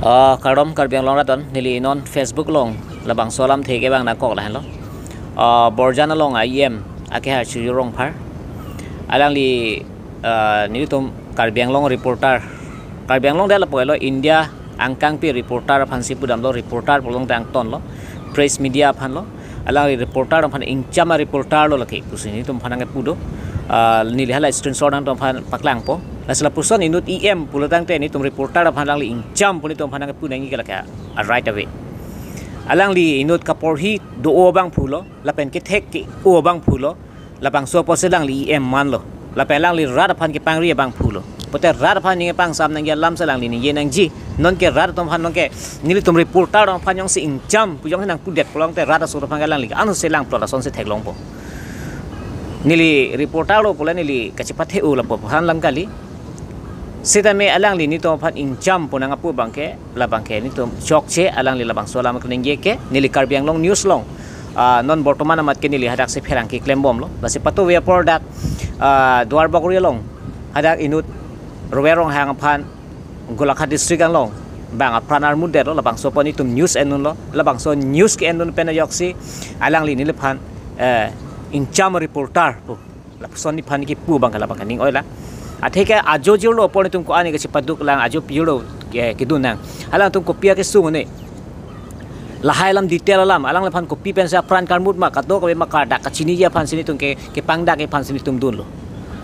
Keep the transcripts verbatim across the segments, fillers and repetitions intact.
Ah, kardom Karbi Anglong rat-an, neli non Facebook along labangso alamthe ke bang nangkok lahenlo. Ah, Borjan along a E M, Akehai Chojur Rongphar. Alangli, ah, nelitum Karbi Anglong reporter. Karbi Anglong det lapu-elo, India angkangpi reporter aphansi pudamlo, reporter pu along tangtonlo, press media aphanlo. Alangli reporter aphan ingcham a-reporter lo lake pusi nelitum aphan nangkepu do. Ah, neli hala screenshot nangtum aphan paklangpo. Lasi lapuson inut E M pulo tangte nelitum reporter aphan alangli ingcham pu nelitum aphan nangkepu nangji ke lake a-right ave. Alangli inut kaporhi do-o abangphulo, lapen kethek ke-o abangphulo, labangso apotsi alangli E M manlo. Lapen alangli rat aphan kepangri abangphulo. Pote rat aphan ningje pangsam nangji alamsi alangli ningje nangji. Nonke rat atum aphan nonke nelitum reporter atum aphan jongsi ingcham pu jongsi nangpudet pulote rat aso atum aphan ke alangli ansi langplot asonsi theklongpo. Neli reporter lo pule neli kachepathe-o lapu aphan alam kali. Sitame alangli nelitum aphan ingcham pu nangpu abangke, labangke nelitum chokche, alangli labangso alam keningje ke, neli Karbi Anglong News along, ah, non bortoman amat ke neli hadaksi pherangke klembomlo. Lasi patuve apor dak, ah, Duarbagori along hadak inut Rove Ronghang aphan Golaghat district along bang apran armut detlo, labangso apot nelitum news endunlo, labangso news ke-endun pen ajoksi alangli neliphan, eh, ingcham reporter pu. Lapuson neliphan kepu abangke labangke ning oila. Atheke ajo jirlo apor nelitum ko-an ke chepaduk lang, ajo jirlo ke, kedun nang. Alangtum kopi akesung ne. Lahai alam detail alam, alangliphan kopi pensi apran karmut ma, kadokave ma kardak kachiniji aphansi nelitum ke, kepangdak aphansi nelitum dunlo.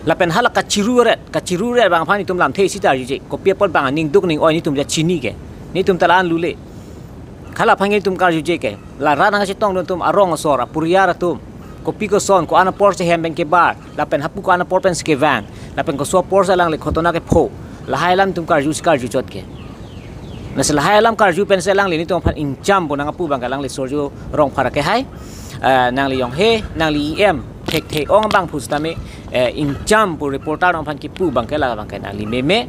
Lapen hala kachiruret, kachiruret abang aphan nelitum lamthe isi ta arjuje. Kopi apot bang aning duk ning oi nelitum ja chini ke. Nelitum ta la-an lule. Hala aphan nelitum karjuje ke. La rat nangchetongdun atum arong asor, apuriar atum. Kopi koson, ko-an apor si hem pen kebar, lapen hapu ko-an apor pensi kevang, lapen koso apor si alangli khotona kepho. Lahai alam nelitum karjusi karjuchot ke. Lasi lahai alam karju pensi alangli nelitum aphan ingcham pu nangpu abangke alangli Chojur Rongphar Akehai. Eh, nangli jongsi, nangli E M, thekthe-ong abangphu sitame, eh, ingcham pu reporter atum aphan kepu abangke labangke nangli meme,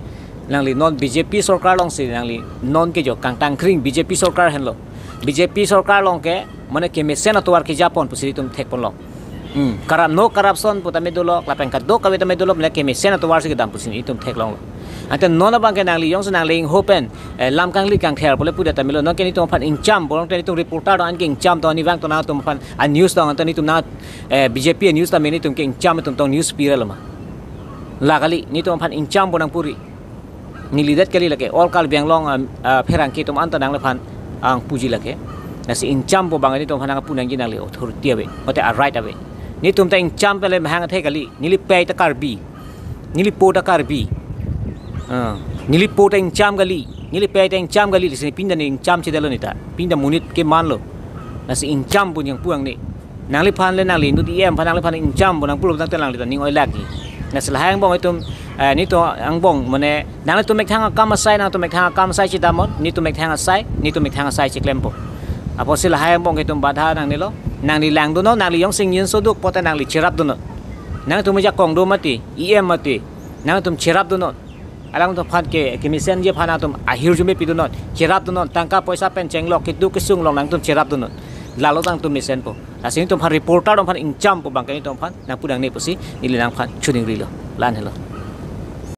nangli non B J P sorkar alongsi, nangli nonke jo kangtangkring B J P sorkar henlo. B J P sorkar along ke, mane kemesen atovar kejapon pusi nelitum thekponlo. Hmm, karap no corruption pu tame dolo, lapen kadokave tame dolo, mane kemesen atovarsi kedam pusi nelitum theklonglo. Ante non abangke nangli jongsi nangli ingho pen, eh, lam kangli kangther pule pudet tame lo, nonke nelitum aphan ingcham, borong te nelitum reporter atum anke ingcham to, nivang to nangtum aphan a-news to, ante nelitum nang, eh, B J P a-news tame nelitum ke ingcham atum tong news pire lo ma. La kali, nelitum aphan ingcham pu nangpuri. Neli det kali lake, all Karbi Anglong, um, uh, pherangke atum anta nangliphan nangpuji lake. Lasi ingcham pu abang nelitum aphan nangpu nangji, nangli authority ave, mate a-right ave. Nelitum ta ingcham pele mahang athe kali, neli pei ta Karbi. Neli po ta Karbi. Ah, neli po ta ingcham kali, neli pei ta ingcham kali, lasi pini ta neli ingcham chedetlo neta. Pini ta monit kemanlo. Lasi ingcham pu nangpu nangne. Nangliphan le nangli inut E M aphan nangliphan ingcham pu nangpulo tangte nangli ta ning oilakji. Lasi lahai angbong itum, eh, nelitum angbong mane, nanglitum methang akam asai, nangtum methang akam asai chedamnon, nelitum methang asai, nelitum methang asai cheklempo. Apotsi lahai angbong itum badha nangnelo, nangli langdunnon, nangli jongsi nginso duk pote nangli cherapdunnon. Nangtum ajakong do mati, E M mati, nangtum cherapdunnon. Alangtum aphan ke, kemesenji aphan atum ahirjume pidunnon, cherapdunnon, tangka poisa pen chenglok, keduk kesung along nangtum cherapdunnon. Lalo tangtum mesenpo. Lasi nelitum aphan reporter atum aphan ingcham pu abangke nelitum aphan nangpu nangne pusi neli nangphan choningrilo. La-an helo.